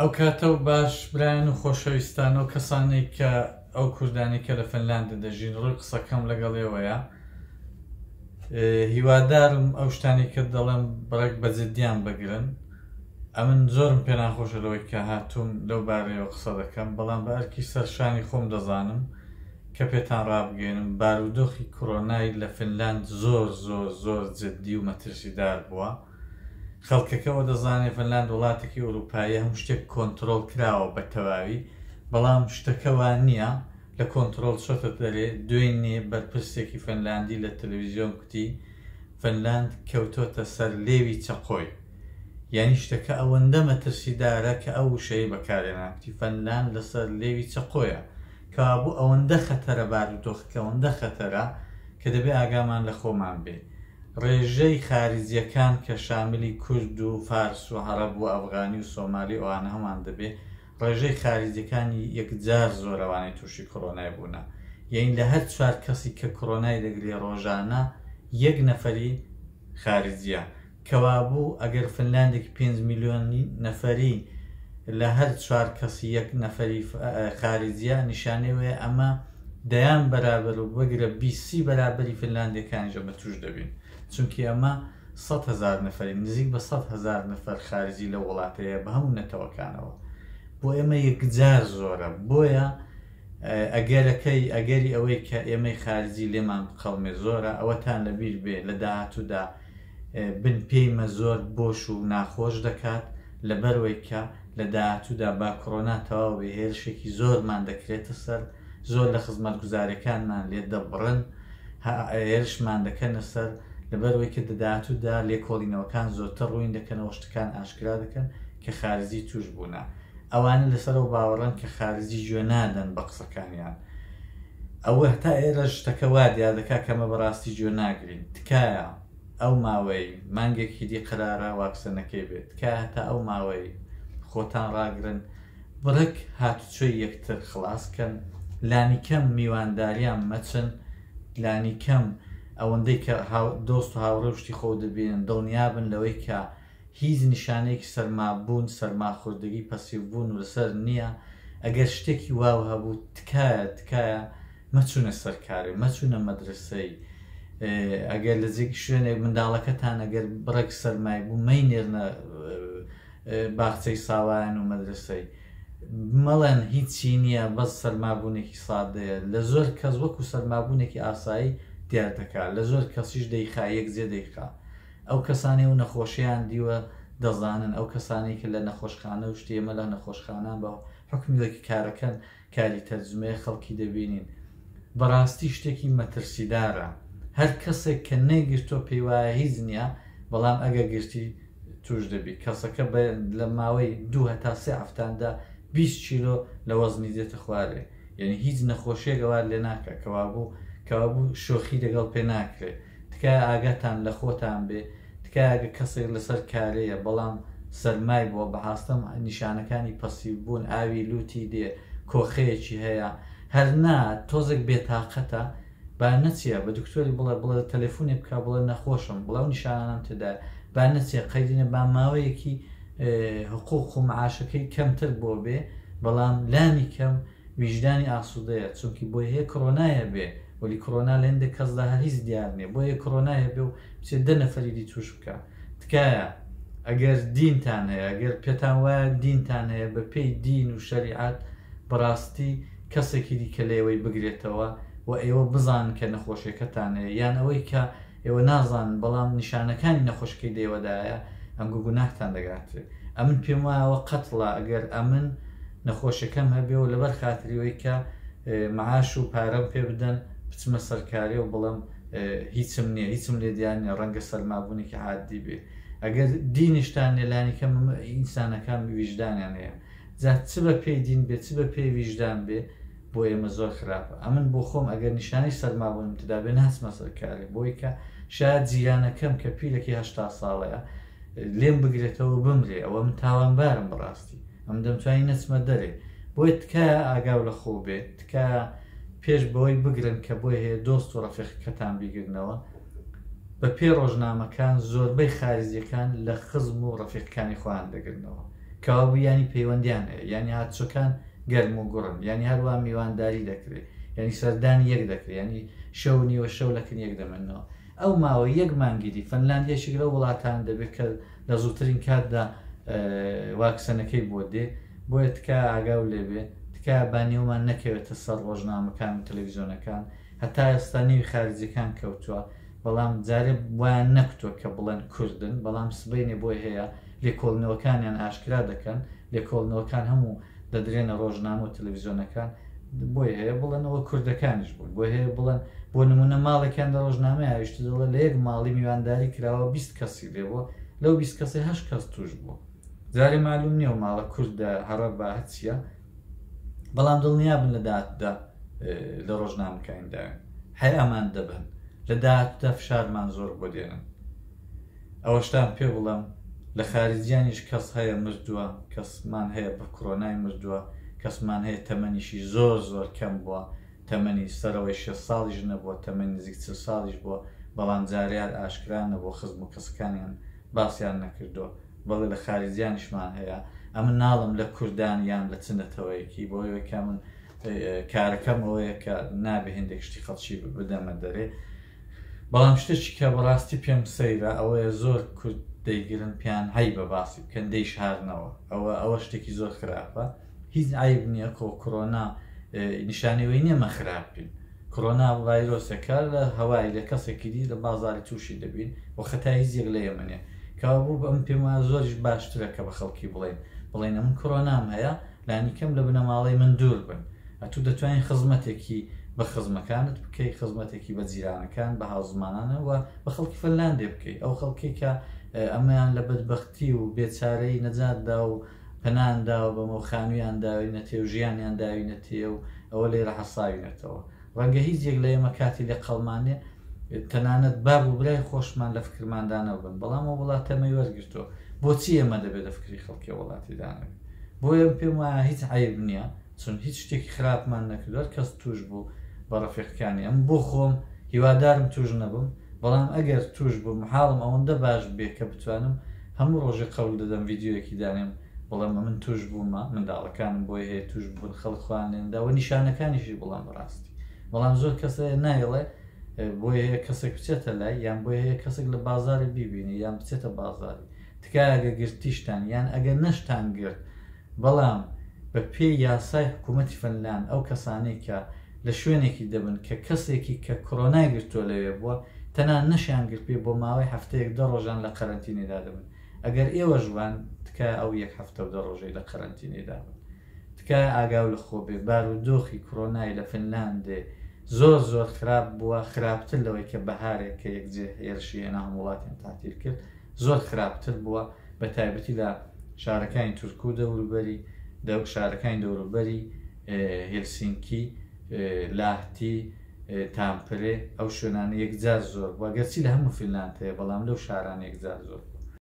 ئەو کاتە و باش برایان و خۆشەویستان ئەو کەسانەی کە ئەو کوردانەی کە لە فنلاند دەژین ڕووی قسەکەم لەگەڵ ئێوەیە هیوادارم ئەو شتانی کە دەڵێم بڕێک بە جدیان بگرن ئەمن زۆرم پێناخۆشە لەوەی کە هاتووم لەو بارەیەوە قسە دەکەم بەڵام بە ئەرکی سەرشانی خۆم دەزانم کە پێتان ڕابگەێنم بارودۆخی کۆرۆنای لە فنلاند زۆر زۆر زۆر جدی و مەترسیدار بووە خەڵکەکە وە دەزانێ فنلاند وڵاتێکی ئوروپاییە هەموو شتێک کۆنترۆڵ کراوە بە تەواوی بەڵام شتەکە وا نییە لە کۆنترۆڵ چۆتە دەرێ دوێنێ بەرپرسێکی فنلاندی لە تەلەویزیۆن کوتی فنلاند کەوتۆتە سەر لێوی چەقۆی یانی شتەکە ئەوەندە مەترسیدارە کە ئەو وشەی بەکارهێنا کوتی فنلاند لەسەر لێوی چەقۆیە کەوابوو ئەوەندە خەتەرە بارودۆخەکە ئەوەندە خەتەرە کە دەبێ ئاگامان لە خۆمان بێ ڕێژەی خاریجیەکان کە شاملی کورد و فارس و عەڕەب و ئەفغانی و سۆمالی ئەوانە هەمان دەبێ ڕێژەی خاریجیەکانی یەکجار زۆر ئەوانەی توشی کڕۆنای بوونە یەین لە هەر چوار کەسی کە کڕۆنای دەگرێ ڕۆژانە یەک نەفەری خاریجیە کەوابوو ئەگەر فنلاندێکی پێنج میلیۆن نەفەری لە هەر چوار کەسی یەک نەفەری خاریجیە نیشانەی وەیە ئەمە دەیان بەرابەر و بگرە 20 سی بەرابەری فنلاندیەکانیش ئەمە توش دەبین چونکی ئەمە 100,000 نەفەری نزیک بە 100,000 نەفەر خارجی لەو وڵاتەیە بە هەموو نەتەوەکانەوە بۆ ئێمە یەکجار زۆرە بۆیە ئەگەرەکەی ئەگەری ئەوەی کە ئێمەی خارجی لێمان بقەڵمێ زۆرە ئەوەتان لەبیر بێ لە داهاتوودا بن پێی مە زۆر بۆش و ناخۆش دەکات لەبەروەی کە لە داهاتوودا با کڕۆنا تەواو بێ هێرشێکی زۆرمان دەکرێتە سەر زۆر لە خزمەتگوزاریەکانمان لێ دەبڕن هێرشمان دەکەنە سەر لەبەروەی کە دەداهاتوودا لێکۆڵینەوەکان زۆرتر ڕووین دەکەنەوە شتەکان ئاشکرا دەکەن کە خارجی توش بوونە ئەوانە لەسەر ئەو باوەڕەن کە خارجی گوێ نادەن بە قسەکانیان ئەوە هەتا ئێرە شتەکە وا دیار دەکا کە مە بەڕاستی گوێ ناگرین تکایە ئەو ماوەی مانگێکی دی قەرارە واکسەنەکەی بێت تکایە هەتا ئەو ماوەی خۆتان ڕاگرن بڕێک هاتوچۆی یەکتر خڵاس کەن لانیکەم میوانداریان مەچن لانیکەم ئەوەندەی کە دۆست و هاوڕێ و شتی خۆ دەبینن دڵنیابن لەوەی کە هیچ نیشانەیەکی سەرمابوون، سەرماخوردگی، پەسیڤبوون و لەسەر نییە، ئەگەر شتێکی واو هەبوو تکایە تکایە مەچونە سەر کارێ، مەچونە مەدرەسەی، ئەگەر لە جێ شوێنێک منداڵەکەتان ئەگەر بڕێک سەرمای بوو مەینێرنە باخچەی ساوایان و مەدرەسەی. مەڵێن هیچی نییە بەس سەرمابوونێکی سادەیە، لە زۆر کەس وەکو سەرمابوونێکی ئاسایی دیار دەکا، لە زۆر کەسیش دەیخا یەکجێ دەیخا. ئەو کەسانەی ئەو نەخۆشیان دیوە دەزانن ئەو کەسانەی کە لە نەخۆشخانە و شتی ئێمە لە نەخۆشخانان بە حوکمی وەکی کارەکەن کاری تەرجمەیە خەڵکی دەبینین بەڕاستی شتێکی مەترسیدارە هەر کەسێک کە نەیگرتووە پێی وایە هیچ نییە بەڵام ئەگە گرتی توش دەبی کەسەکە لە ماوەی دوو هەتا سێ هەفتاندا 20 کیلۆ لە وەزنی دێتە خوارێ یعنی هیچ نەخۆشیەک ئەوە لێ ناکە کەوابوو کەوابوو شۆخی لەگەڵ پێ ناکرێ تکایە ئاگاتان لە خۆتان بێ تکایە گەر کەسێک لەسەر کارەیە بەڵام سەرمای بووە بە هاستەم نیشانەکانی پەسیو بوون ئاوی لوتی دێ کۆخەیەکی هەیە هەر نا تۆزێک بێتاقەتە با نەچێ بە دکتۆری بڵێ بڵێ تەلەفونێ بکا بڵێ نەخۆشم بڵێ ئەو نیشانانەم تێدایە با نەچێ قەیدینە با ماوەیەکی حقوق و معاشەکەی کەمتر بۆ بێ بەڵام لانی کەم ویژدانی ئاسودەیە چونکی بۆی هەیە کڕۆنای هەبێ وەلی کڕۆنا لە هەندێک کەسدا هەر هیچ دیار نیە بۆیە کڕۆنای هەبێ و بچێ دە نەفەری دی توش بکا تکایە ئەگەر دینتان هەیە ئەگەر پێتان وایە دینتان هەیە بە پێی دین و شەریعەت بەڕاستی کەسێکی دیکە لە ئێوەی بگرێتەوە و ئێوە بزانن کە نەخۆشیەکەتان هەیە یان ئەوەی کە ئێوە نازانن بەڵام نیشانەکانی نەخۆشەکەی لە ئێوەدایە ئەنگۆ گوناهتان دەگاتێ ئەمن پێم وایە ئەوە قەتڵە ئەگەر ئەمن نەخۆشیەکەم هەبێ و لەبەر خاتری ئەوەی کە معاش و پارەم پێ بدەن بچمە سەرکارێ و بڵێم هیچم نییە هیچم لێ دیار نییە ڕەنگە سەرمابوونێکی عادی بێ ئەگەر دینیشتان نیە لانی کەم ئینسانەکان ویژدانیان هەیە جا چ بە پێی دین بێ چ بە پێی ویژدان بێ بۆ ئێمە زۆر خراپە ئەمن بۆ خۆم ئەگەر نیشانەی سەرمابوونم تدا بێ ناچمە سەر کارێ بۆی کە شاید جیرانەکەم کە پیرەکی 80 ساڵەیە لێم بگرێتەوە بمرێ ئەوە من تاوانبارم بەڕاستی ئەم دەمتوانی نەچمە دەرێ بۆیە تکایە ئاگاو لە خۆ بێ تکایە پێش بەوەی بگرن کە بۆی هەیە دۆست و ڕەفیقەکەتان بیگرنەوە بە پێی ڕۆژنامەکان زۆربەی خارجیەکان لە خزم و ڕەفیقەکانی خۆیان دەگرنەوە. کەوابوو یانی پەیوەندیان هەیە، یانی هاتوچۆکان گەرم و گوڕن، یانی هەروا میوانداری دەکرێ، یانی سەردانی یەک دەکرێ، یانی شەو و نیوە شەو لە کن یەک دەمێننەوە. ئەو ماوە یەک مانگی دی فەنلاند یەکێک لەو وڵاتانە دەبێت کە لە زووترین کاتدا واکسەنەکەی بۆ دێ. بۆیە تکایە ئاگاو لێ بێ، تکایە با نێومان نەکەوێتە سەر ڕۆژنامەکان و تەلەویزیۆنەکان. هەتا ئێستا نێوی خارجیەکان کەوتووە، بەڵام جارێ وایان نەکوتووە کە بڵێن کوردن، بەڵام سبەینێ بۆی هەیە لێکۆڵینەوەکانیان ئاشکرا دەکەن، لێکۆڵینەوەکان هەموو دەدرێنە ڕۆژنامە و تەلەڤیزیۆنەکان، بۆی هەیە بڵێن ئەوە کوردەکانیش بوون، بۆی هەیە بڵێن بۆ نموونە ماڵێکیان لە ڕۆژنامەی هاویشتە دەڵێ لە یەک ماڵی میوانداری کراوە 20 کەسی لێ بووە، لەو 20 کەسەی هەشت کەس تووش بووە. جارێ مالوم نییە ئەو ماڵە کوردە، عەڕەبە، هەرچییە، بەڵام دڵنیابن لە داهاتوودا لە ڕۆژنامەکانی داوێن حەیامان دەبەن، لە داهاتوودا فشارمان زۆر بۆ دێنن. ئەوەشتان پێ بڵێم لە خارجیانیش کەس هەیە مردووە، کەسمان هەیە بە کرۆنای مردووە، کەسمان هەیە تەمەنیشی زۆر زۆر کەم بووە، تەمەنی سەرەوەی 60 ساڵیش نەبووە، تەمەنی نزیک 40 ساڵیش بووە، بەڵام جارێ ئاشکرا نەبووە، خزم و کەسەکانیان باسیان نەکردووە. بەڵێ لە خارجیانیشمان هەیە، ئەمن ناڵم لە کوردان یان لە چ نەتەوەیەکی، بۆ ئەوەی کە من کارەکەم ئەوەیە کە نابێ هێندێک شتی خەڵکی بدەمە دەرێ، بەڵام شتێکی کە بەڕاستی پێم سەیرە ئەوەیە زۆر کورد دەیگرن پێیان عەیبە باسی بکەن دەیشارنەوە، ئەوە ئەوە شتێکی زۆر خراپە، هیچ عەیب نییە کۆ کۆرۆنا نیشانەی ئەوەی نییە مە خراپ بین، کۆرۆنا ڤایرۆسێکە لە هەوای لە کەسێکی دی لە بازاری تووشی دەبین و خەتای هیچ یەک لە ئێمە نییە، کەوابوو ئەم پێم وایە زۆریش باشترە کە بە خەڵکی بڵێین بڵێین ئەمن کۆرۆنام هەیە لانیکەم لە بنەماڵەی من دوور بن، ئەتوو دەتوانی خزمەتێکی بە خزمەکانت بکەی، خزمەتێکی بە جیرانەکان، بە هاوزمانانە و بە خەڵکی فنلاندێ بکەی، ئەو خەڵکێک کە ئەمەیان لە بەدبەختی و بێچارەی نەجات دا و پەنایان داوە بەمە و خانوویان داوینەتێ و ژیانیان داوینەتێ و ئەوە لێرە حەساوینەتەوە. ڕەنگە هیچ یەک لە ئێمە کاتی لێ قەڵمانێ تەنانەت باب و برای خۆشمان لە فکرماندا نەبن، بەڵام ئەو وڵاتە ئەمەی وەرگرتووە، بۆچی ئێمە دەبێت لە فکری خەڵکی ئەو وڵاتی دانەبین؟ بۆیە پێم وایە هیچ عەیب نییە، چون هیچ شتێکی خراپمان نەکردووە، هەر کەس تووش بوو بە ڕەفیقەکانی، ئەمن بۆ خۆم هیوادارم تووش نەبم، بەڵام ئەگەر تووش بووم حاڵم ئەوەندە باش بێ کە بتوانم هەموو ڕۆژێ قەول دەدەم ڤیدیۆیەکی دانێم بڵێم ئەمن تووش بوومە، منداڵەکانم بۆی هەیە تووش بوون، خەڵک خۆیان لێندا و نیشانەکانیشی بڵێم بەڕاستی. بەڵام زۆر کەس هەیە نایڵێ، بۆی هەیە کەسێک بچێتە لای یان بۆی هەیە کەسێک لە بازاری بیبینێ یان بچێتە بازاری. تکایە ئەگەر گرتیشتان یان ئەگەر نەشتان گرت بەڵام بە پێی یاسای حکوومەتی فنلاند ئەو کەسانەی کە لە شوێنێکی دەبن کە کەسێکی کە کۆرۆنای گرتووە لەوێ بووە تەنان نەشیان گرتبێ بۆ ماوەی هەفتەیەک دە ڕۆژان لە قەرەنتینەدا دەبن ئەگەر ئێوەش وان تکایە ئەو یەک هەفتە و دە ڕۆژەی لە قەرەنتینەدا بن تکایە ئاگاو لە خۆ بێ بارودۆخی کۆرۆنای لە فنلاندێ زۆر زۆر خراپ بووە خراپتر لەوەی کە بەهارێک کە یەکجێ هێرشی هێنا هەموو وڵاتیان تەعتیل کرد زۆر خراپتر بووە بە تایبەتی لە شارەکانی تورکو و دەوروبەری شارەکانی دەوروبەری هێلسینکی لاهتی تامپرێ ئەو شوێنانە یەکجار زۆر بووە گەرچی لە هەموو فینلاند هەیە بەڵام لەو شارانە یەکجار زۆر بووە.